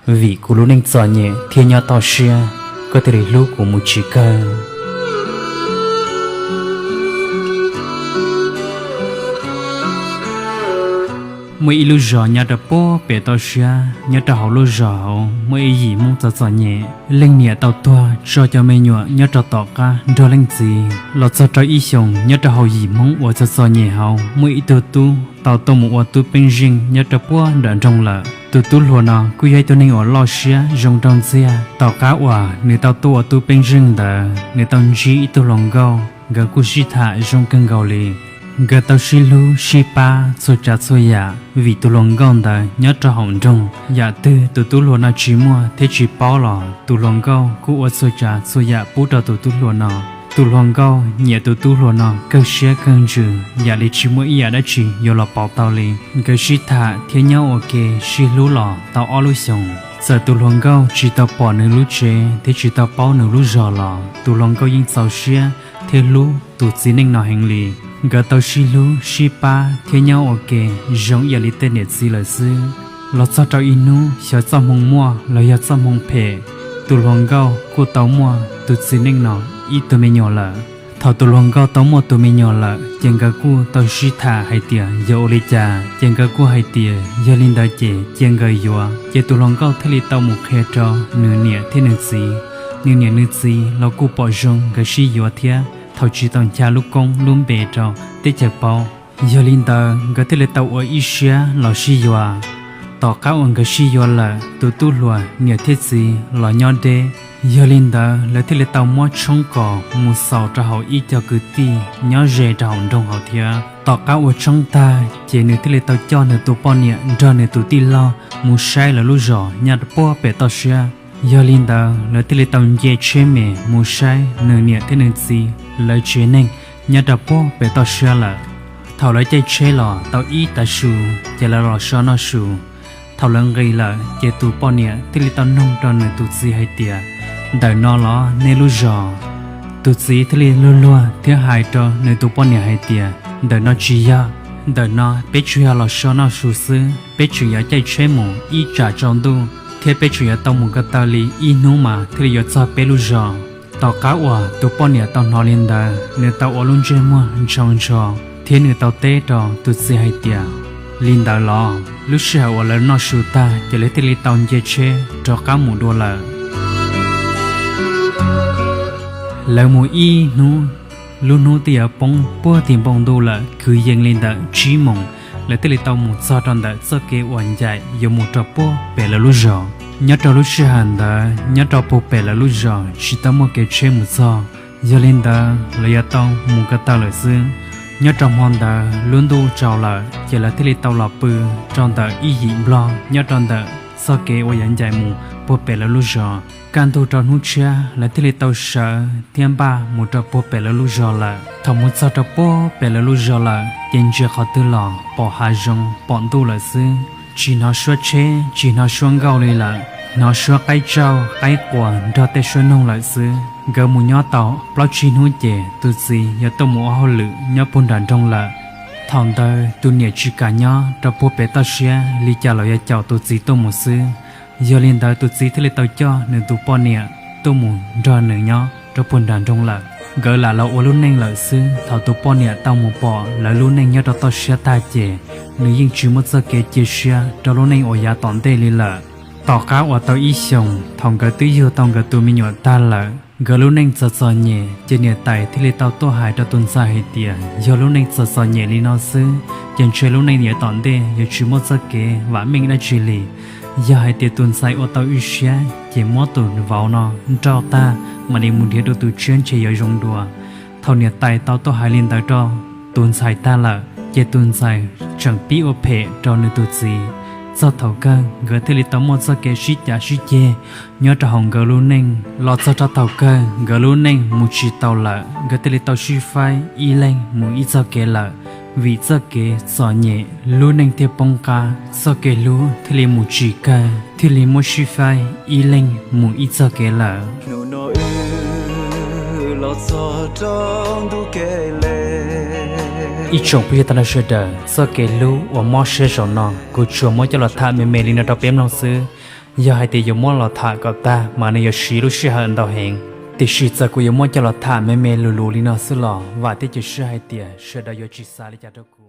Vim kuv lub neej txom nyem thiab nyob toj siab, koj thiaj li hlub kuv mus tsis kawg. Muaj ib lub zos nyob rau puag pem toj siab. Nyob rau hauv lub zos hauv muaj ib yim Hmoob txom txom nyem. Leej niam tau tuag tso cov me nyuam nyob rau tom qab nrog leej txiv. Los txog rau ib xyoos, nyob rau hauv yim Hmoob uas txom txom nyem hauv muaj ib tug tub tau tuaj mus ua tub peeb zeej nyob rau puag nram nroog lawm. Tus tub hluas no kuj yog ib tug neeg uas loj siab zoo nraug ntxiag. Tom qab uas nws tau tuaj ua tub peeb zeej ntawd, nws tau ntsib ib tug hluas nkauj, nkawd kuj sib tham zoo kawg nkaus li. Nkawd tau sib hlub sib pab txhua tsav txhua yam, vim tus hluas nkauj ntawd nyob rau hauv nroog, yam twg tus tub hluas no tsis muaj thiab tsis paub los tus hluas nkauj kuj ua txhua tsav txhua yam pub rau tus tub hluas no. Tus hluas nkauj nyiam tus tub hluas no kawg siab kawg ntsws, yam li tsis muaj ib yam dab tsi yuav los pauv tau li. Nkawd sib tham thiab nyob ua ke sib hlub los tau ob lub xyoos. Txawm tus hluas nkauj tsis tau pom nws lub tsev thiab tsis tau paub nws lub zos los tus hluas nkauj yeej txaus siab thiab hlub tus txiv neej no heev li. Nkawd tau sib hlub sib pab thiab nyob ua ke zoo ib yam li tej niam txiv lawm xwb. Los txog rau ib hnub xyov txoj hmoo muaj los yog txoj hmoo phem, tus hluas nkauj kuj tau muaj tus txiv neej no ib tug me nyuam lawm. Thaum tus hluas nkauj tau muaj tus me nyuam lawm ces nkawd kuj tau sib tham hais tias yog ua li cas, ces nkawd kuj hais tias yog li ntawd ces cia nkawd yuav. Ces tus hluas nkauj thiaj li tau mus qhia rau nws niam thiab nws txiv. Nws niam nws txiv los kuj pom zoo nkawd sib yuav thiab thaum tsis tau ncha lub koob lub npe rau teb chaws paub. Yog li ntawd nkawd thiaj li tau ua ib siab los sib yuav. Tom qab uas nkawd sib yuav lawm, tus tub hluas niam thiab txiv los nyob deb. Yog li ntawd lawv thiaj li tau muab tshoob kos mus xaus rau hauv ib co kwv tij nyob ze rau hauv nroog hauv thiab. Tom qab ua tshoob tag ces nws thiaj li tau coj nws tus poj niam nrog nws tus tij laug mus saib lawv lub zos nyob rau puag pem toj siab. Yog li ntawd lawv thiaj li tau nce tsheb me mus saib nws niam thiab nws txiv lawv tsev neeg nyob rau puag pem toj siab lawm. Thaum lawv caij tsheb los tau ib tav su, ces lawv los so noj su. Thaum lawv nqis lawm ces tus poj niam thiaj li tau noog rau nws tus txiv hais tias, ntawm no los nej lub zos? Tus txiv thiaj li luag luag thiab hais rau nws tus poj niam hais tias, ntawm no tsis yog, ntawm no peb tsuas yog los so noj su xwb, peb tseem yuav caij tsheb mus ib tsam tsaus ntuj thiab peb tseem yuav tau mus ko taw li ib hnub mas thiaj li yuav txog peb lub zos. Tom qab uas tus poj niam tau hnov li ntawd, nws tau ua lub ntsej muag ntshau ntsho thiab nws tau teb rau tus txiv hais tias, li ntawd los? Lub sij hawm uas lawv noj su tag ces lawv thiaj li tau nce tsheb rov qab mus dua lawm. Lawv mus ib hnub, lub hnub twb yuav poob puag tim npoo ntuj lawm, kwv yees li ntawm tsib moos, lawv thiaj li tau mus txog rau ntawm txoj kev uas ncaim yuav mus rau puag pem lawv lub zos. Nyob rau lub sij hawm ntawd nyob rau puag pem lawv lub zos tsis tau muaj kev tsheb mus txog, yog li ntawd lawv yuav tau mus ko taw lawm xwb. Nyob rau hmo ntawd lub ntuj tsaus lawm ces lawv thiaj li tau los pw rau ntawm ib yim nplog nyob rau ntawm txoj kev uas yuav ncaim mus puag pem lawv lub zos. Kaj ntug rau hnub tshiab lawv thiaj li tau sawv thiab npaj mus rau puag pem lawv lub zos lawm. Thaum mus txog rau puag pem lawv lub zos lawm ces ntsia qhov twg los pom hav zoov pom ntuj lawm xwb, tsis hnov suab tsheb tsis hnov suab nkauj li lawm, hnov suab qaib tsauj qaib quas nrog tej suab noog lawm xwb. Nkawd mus nyob tau plaub tsib hnub ces tus txiv yuav tuaj mus ua hauj lwm nyob puag nram nroog lawm. Thaum ntawd tus niam tsis kam nyob rau puag pem toj siab li cas los yuav caum tus txiv tuaj mus xwb. Yog li ntawd tus txiv thiaj li tau coj nws tus poj niam tuaj mus nrog nws nyob rau puag nram nroog lawm. Nkawd lam los ua lub neej lawm xwb. Thaum tus poj niam tau mus pom lawv lub neej nyob rau toj siab tag ces nws yeej tsis muaj txoj kev cia siab rau lub neej uas yav tom ntej li lawm. Tom qab uas tau ib xyoos, thaum nkawd twb yug tau nkawd tus me nyuam tag lawm, nkawd lub neej txom txom nyem ces niam tais thiaj li tau tuaj hais rau tus ntxhais hais tias yog lub neej txom txom nyem li no xwb ces ntshe lub neej yav tom ntej yuav tsis muaj txoj kev vam meej dab tsi li. Yog hais tias tus ntxhais ua tau ib siab ces muab tus vauv no nrauj tag mam li mus nrhiav dua tus tshiab ntshe yuav zoo dua. Thaum niam tais tau tuaj hais li ntawd rau tus ntxhais tag lawm ces tus ntxhais tseem pib ua phem rau nws tus txiv. Txog thaum kawg nkawd thiaj li tau muaj txoj kev sib cav sib ceg nyob rau hauv nkawd lub neej. Los txog rau thaum kawg nkawd lub neej mus tsis tau lawm, nkawd thiaj li tau sib faib ib leeg mus ib txoj kev lawm. Vim txoj kev txom nyem lub neej thiaj poob qab, txoj kev hlub thiaj li mus tsis kawg, thiaj li muab sib faib ib leeg mus ib txoj kev lawm. Ib tsoom phooj ywg tag nrho sawv daws, txoj kev hlub uas mob siab zaum no kuv tsuas muab coj los tham me me li no rau peb mloog xwb. Yog hais tias yuav muab los tham kom tag mas nws yuav siv lub sij hawm ntau heev, tiam sis txawm kuv yuav muab coj los tham me me lug lug li no xwb los vam thiab cia siab hais tias sawv daws yuav tsis xav li cas rau kuv.